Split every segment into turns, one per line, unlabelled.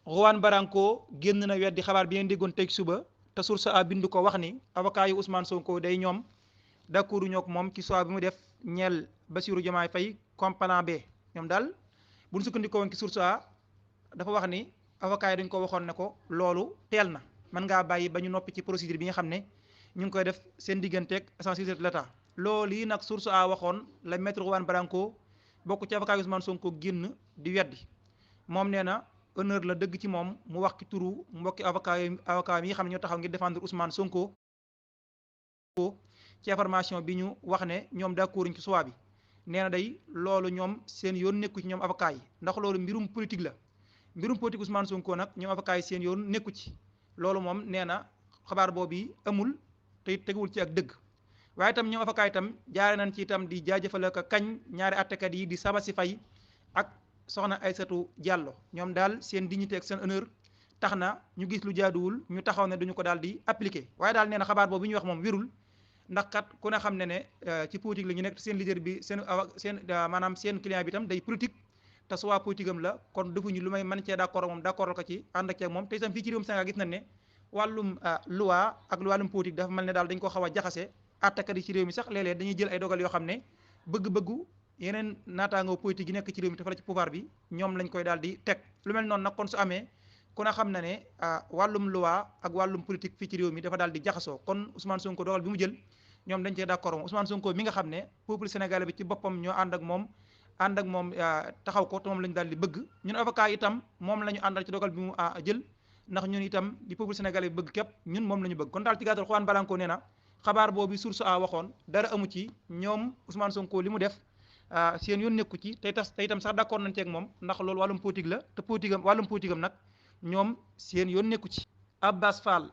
Juan Branco génn na weddi xabaar bi ngeen déggoon tey suba te source a bindu ko wax ni avocat yu Ousmane Sonko day ñoom d'accord ñoo ko moom ci choix bi mu def ñeel Bassirou Diomaye Faye comme plan B. ñoom daal bu ñu sukkandikoo woon ci source a dafa wax ni avocat yi dañ ko waxoon ne ko loolu teel na mën ngaa bàyyi ba ñu noppi ci procédure bi nga xam ne ñu ngi koy def seen digganteeg agence judiciaire de l'État. loolu yi nag source a waxoon la maître Juan Branco bokk ci avocat yu Ousmane Sonko génn di weddi moom nee na honneur la dëgg ci moom mu wax ci turu mbokki avocat yi nga xam ne ñoo taxaw ngir défendre Ousmane Sonko ci information bi ñu wax ne ñoom d'accord ci choix bi. nee na day loolu ñoom seen yoon nekku ci ñoom avocat yi ndax loolu mbirum politique la mbirum politique Ousmane Sonko nag ñoom avocat yi seen yoon nekku ci loolu moom nee na xabaar boobu amul te teguwul ci ak dëgg. waaye itam ñoom avocat itam jaare nañ ci itam di jaajëfal ak kañ ñaari attekat yi di Sabassy Faye ak soxna Aïssatou Diallo ñoom daal seen dignité ak seen honneur tax na ñu gis lu jaaduwul ñu taxaw ne duñu ko daal di appliqué. waaye daal nee na xabaar boobu ñu wax moom wérul ndax kat ku ne xam ne ci politique la ñu nekk seen leader bi seen maanaam seen client bi itam day politique te soit politique am la kon defuñu lu may mën cee d'accord moom d'accord ko ci ànd ak ceeg moom te itam fii ci réewum Sénégal gis nañ ne wàllum loi ak wàllum politique dafa mel ne daal dañ ko xaw a jaxase. attakat yi ci réew mi sax léeg-léeg dañuy jël ay dogal yoo xam ne bëgg-bëggu yeneen naataangoo politique yi nekk ci réew mi te fa la ci pouvoir bi ñoom lañ koy daal di teg lu mel noonu nag kon su amee ku ne xam na ne wàllum loi ak wàllum politique fii ci réew mi dafa daal di jaxasoo kon Ousmane Sonko dogal bi mu jël ñoom dañ cee d'accord moom Ousmane Sonko mi nga xam ne peuple sénégalais bi ci boppam ñoo ànd ak moom taxaw ko te moom lañ daal di bëgg ñun avocat itam moom la ñu àndal ci dogal bi mu jël ndax ñun itam di peuple sénégalais bi bëgg képp ñun moom la ñu bëgg kon daal ci gàttal Juan Branco nee na xabaar boobu source a waxoon dara amu ci ñoom Ousmane Sonko li mu def seen yoon nekku ci te itam sax d'accord nañ ceeg moom ndax loolu wàllum politique la te politique am wàllum politique am nag ñoom seen yoon nekku ci. Abbas Fall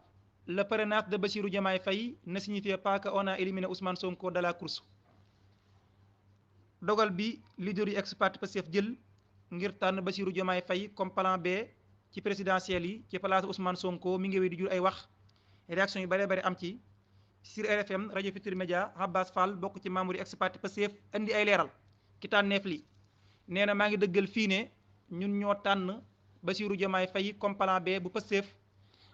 le parrainage de Bassirou Diomaye Faye ne signifie pas qu'on a éliminé Ousmane Sonko de la course. dogal bi leader yu ex-parti Pastef jël ngir tànn Bassirou Diomaye Faye comme plan B ci présidentielle yi ci place Ousmane Sonko mi ngi wéy di jur ay wax réaction yu bëree bëri am ci. sur RFM rajo Futurs Médias Abbas Fall bokk ci membre yi ex-parti Pastef indi ay leeral ki tànneef li nee na maa ngi dëggal fii ne ñun ñoo tànn Bassirou Diomaye Faye comme plan B bu Pastef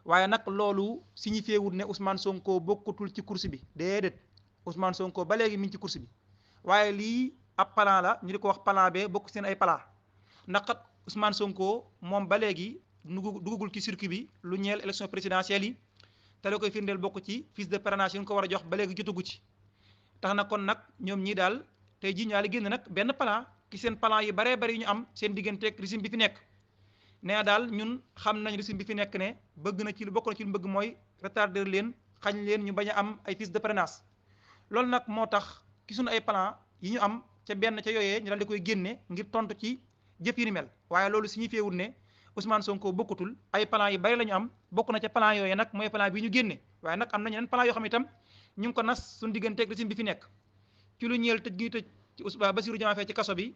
waaye nag loolu signifié wul ne Ousmane Sonko bokkatul ci course bi déedéet Ousmane Sonko ba léegi mi ngi ci course bi waaye lii ab plan la ñu di ko wax plan B bokk seen ay plan ndax kat Ousmane Sonko moom ba léegi dugagul ci circuit bi lu ñeel élection présidentielle yi. te la koy firndeel bokk ci fiche de parrainage yi nga ko war a jox ba léegi jotagu ci tax na kon nag ñoom ñii daal tey jii ñaali génn nag benn plan ki seen plan yi baree bari ñu am seen digganteeg régime bi fi nekk nee na daal ñun xam nañ régime bi fi nekk ne bëgg na ci lu bokk na ci lu bëgg mooy retarder leen xañ leen ñu bañ a am ay fiche de parrainage loolu nag moo tax ki suñu ay plan yi ñu am ca benn ca yooyee ñu daal di koy génne ngir tontu ci jëf yi ni mel waaye loolu signifié wul ne Ousmane Sonko bokkutul ay plan yu bari la ñu am bokk na ca plan yooyu nag mooy plan bi ñu génne waaye nag am na ñeneen plan yoo xam itam ñu ngi ko nas suñu digganteeg régime bi fi nekk ci lu ñeel tëj gi tëj ci Bassirou Diomaye Faye ci kaso bi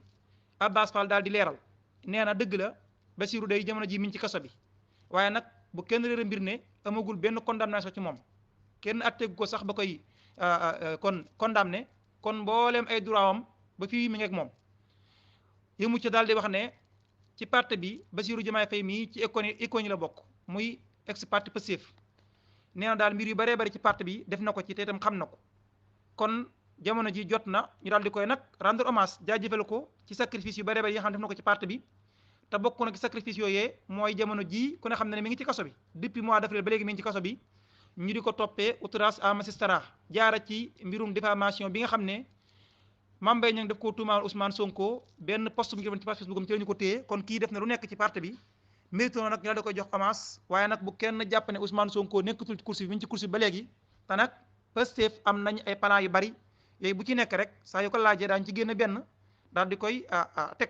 Abbas Fall daal di leeral nee na dëgg la Bassirou day jamono ji mi ngi ci kaso bi waaye nag bu kenn réer mbir ne amagul benn condamnation ci moom kenn attegu ko sax ba koy kon condamné kon mbooleem ay droit am ba fii mi ngi ak moom yëmu ca daal di wax ne ci parti bi Bassirou Diomaye Faye mii ci icône yi la bokk muy ex parti Pastef nee na daal mbir yu bëree bëri ci parti bi def na ko ci te itam xam na ko kon jamono ji jot na ñu daal di koy nag rendre hommage jaajëfal ko ci sacrifice yu bëree bëri yi nga xam ne def na ko ci parti bi te bokk na ci sacrifice yooyee mooy jamono ji ku ne xam ne mi ngi ci kaso bi depuis mois d'avril ba léegi mi ngi ci kaso bi ñu di ko toppee outrage à magistrat jaara ci mbirum diffamation bi nga xam ne Mame Mbaye Niang def ko tuumaal Ousmane Sonko benn poste bu ñu defoon ci page Facebook am ci la ñu ko téye kon kii def na lu nekk ci parti bi mérite na nag ñu daal di koy jox avance waaye nag bu kenn jàpp ne Ousmane Sonko nekkatul ci course bi mi ngi ci course bi ba léegi te nag Pastef am nañ ay plan yu bari yooyu bu ci nekk rek saa yu ko laajee daañu ci génn benn daal di koy teg